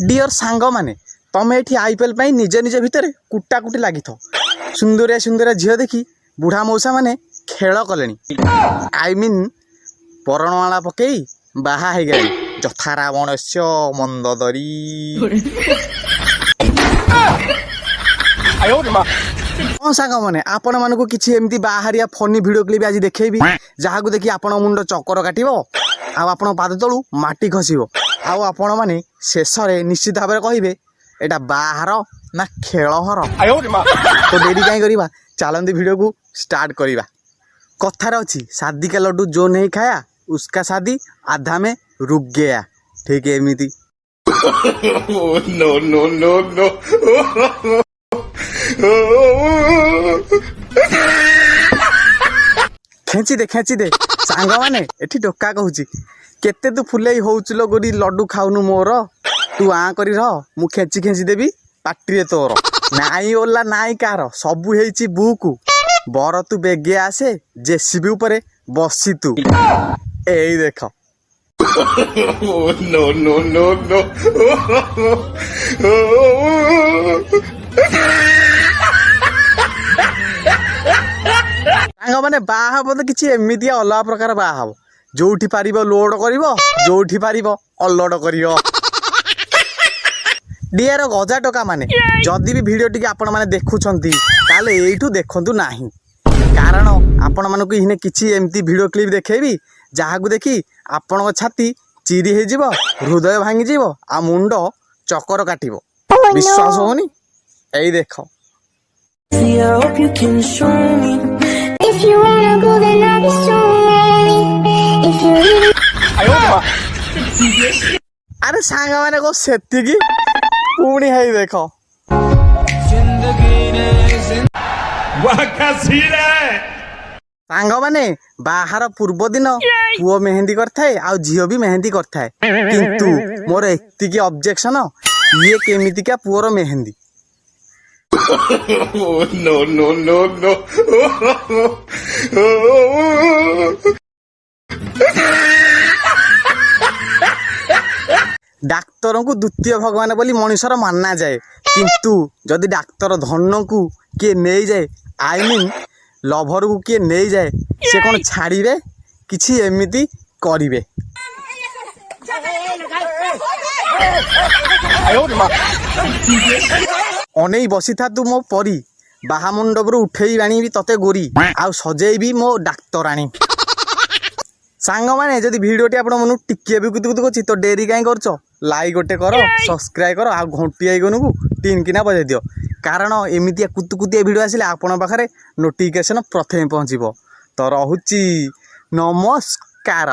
Dear ସାଙ୍ଗମାନେ, ତମେ ଏଠି ଆଇପିଏଲ୍ ପାଇଁ ନିଜ ନିଜ ଭିତରେ କୁଟାକୁଟି ଲାଗିଥ। ସୁନ୍ଦରିଆ ସୁନ୍ଦରିଆ ଝିଅ ଦେଖି ବୁଢ଼ା ମଉସା ମାନେ ଖେଳ କଲେଣି, I mean ବରଣମାଳା ପକେଇ ବାହା ହେଇଗଲେଣି, ଯଥା ରାବଣସ୍ୟ ମନ୍ଦୋଦରୀ। ହଁ ସାଙ୍ଗମାନେ, ଆପଣମାନଙ୍କୁ କିଛି ଏମିତି ବାହାରିଆ ଫନି ଭିଡ଼ିଓ କ୍ଲିପ୍ ଆଜି ଦେଖେଇବି, ଯାହାକୁ ଦେଖି ଆପଣଙ୍କ ମୁଣ୍ଡ ଚକର କାଟିବ ଆଉ ଆପଣଙ୍କ ପାଦ ତଳୁ ମାଟି ଖସିବ। ଆଉ ଆପଣମାନେ ଶେଷରେ ନିଶ୍ଚିତ ଭାବରେ କହିବେ, ଏଇଟା ବାହାର ନା ଖେଳ ଘର? ତ ଡେରି କାହିଁ କରିବା, ଚାଲନ୍ତି ଭିଡ଼ିଓକୁ ଷ୍ଟାର୍ଟ କରିବା। କଥାରେ ଅଛି, शादी का लड्डू जो नहीं खाया, उसका शादी आधा में रुक गया। ଠିକ ଏମିତି। No, no, no, no. ଖେଞ୍ଚି ଦେ, ଖେଞ୍ଚି ଦେ। ସାଙ୍ଗମାନେ, ଏଠି ଟୋକା କହୁଛି, କେତେ ତୁ ଫୁଲେଇ ହଉଛୁ ଲୋ ଗୋରି, ଲଡୁ ଖାଉନୁ ମୋର? ତୁ ଆଁ କରି ରହ, ମୁଁ ଖେଞ୍ଚି ଖେଞ୍ଚି ଦେବି ପାଟିରେ ତୋର। ନାଇଁ ଓଲା, ନାଇଁ କାର, ସବୁ ହେଇଛି ବୁକୁ। ବର ତୁ ବେଗେ ଆସେ, ଜେସିବି ଉପରେ ବସି ତୁ। ଏଇ ଦେଖ। No, no, no, no. ସାଙ୍ଗମାନେ, ବାହା ହବ ତ କିଛି ଏମିତିଆ ଅଲଗା ପ୍ରକାର ବାହା ହବ, ଯୋଉଠି ପାରିବ ଲୋଡ କରିବ, ଯୋଉଠି ପାରିବ ଅଲୋଡ କରିବ। ଡିଆର ଗଜା ଟୋକା ମାନେ, ଯଦି ବି ଭିଡ଼ିଓ ଟିକେ ଆପଣମାନେ ଦେଖୁଛନ୍ତି, ତାହେଲେ ଏଇଠୁ ଦେଖନ୍ତୁ ନାହିଁ, କାରଣ ଆପଣମାନଙ୍କୁ ଏଇନେ କିଛି ଏମିତି ଭିଡ଼ିଓ କ୍ଲିପ୍ ଦେଖେଇବି, ଯାହାକୁ ଦେଖି ଆପଣଙ୍କ ଛାତି ଚିରି ହେଇଯିବ, ହୃଦୟ ଭାଙ୍ଗିଯିବ ଆଉ ମୁଣ୍ଡ ଚକର କାଟିବ। ବିଶ୍ୱାସ ହଉନି? ଏଇ ଦେଖ। See, I hope you can show me. If you wanna go, then I'll be so lonely. If you leave ଆରେ ସାଙ୍ଗମାନେ, କଣ ସେତିକି? ପୁଣି ହେଇ ଦେଖ। वाह, क्या सीन है! ସାଙ୍ଗମାନେ, ବାହାର ପୂର୍ବ ଦିନ ପୁଅ ମେହେନ୍ଦି କରିଥାଏ ଆଉ ଝିଅ ବି ମେହେନ୍ଦି କରିଥାଏ। କିନ୍ତୁ ମୋର ଏତିକି ଅବଜେକ୍ସନ, ଇଏ କେମିତିକା ପୁଅର mehndi? No, no, no, no. ଡାକ୍ତରଙ୍କୁ ଦ୍ୱିତୀୟ ଭଗବାନ ବୋଲି ମଣିଷର ମାନାଯାଏ। କିନ୍ତୁ ଯଦି ଡାକ୍ତର ଧନକୁ କିଏ ନେଇଯାଏ, I mean ଲଭରକୁ କିଏ ନେଇଯାଏ, ସେ କ'ଣ ଛାଡ଼ିବେ? କିଛି ଏମିତି କରିବେ। ଅନେଇ ବସିଥା ତୁ ମୋ ପରି, ବାହା ମଣ୍ଡପରୁ ଉଠେଇ ଆଣିବି ତତେ ଗୋରି, ଆଉ ସଜେଇବି ମୋ ଡାକ୍ତରାଣୀ। ସାଙ୍ଗମାନେ, ଯଦି ଭିଡ଼ିଓଟି ଆପଣ ମନକୁ ଟିକିଏ ବି କୁତୁ କୁତୁ କରୁଛି, ତ ଡେରି କାହିଁ କରୁଛ? ଲାଇକ୍ ଗୋଟେ କର, ସବସ୍କ୍ରାଇବ୍ କର ଆଉ ଘଣ୍ଟି ଆଇକନକୁ ଟିନ୍ କିନା ବଜାଇ ଦିଅ, କାରଣ ଏମିତିଆ କୁତୁ କୁତିଆ ଭିଡ଼ିଓ ଆସିଲେ ଆପଣଙ୍କ ପାଖରେ ନୋଟିଫିକେସନ୍ ପ୍ରଥମେ ପହଞ୍ଚିବ। ତ ରହୁଛି, ନମସ୍କାର।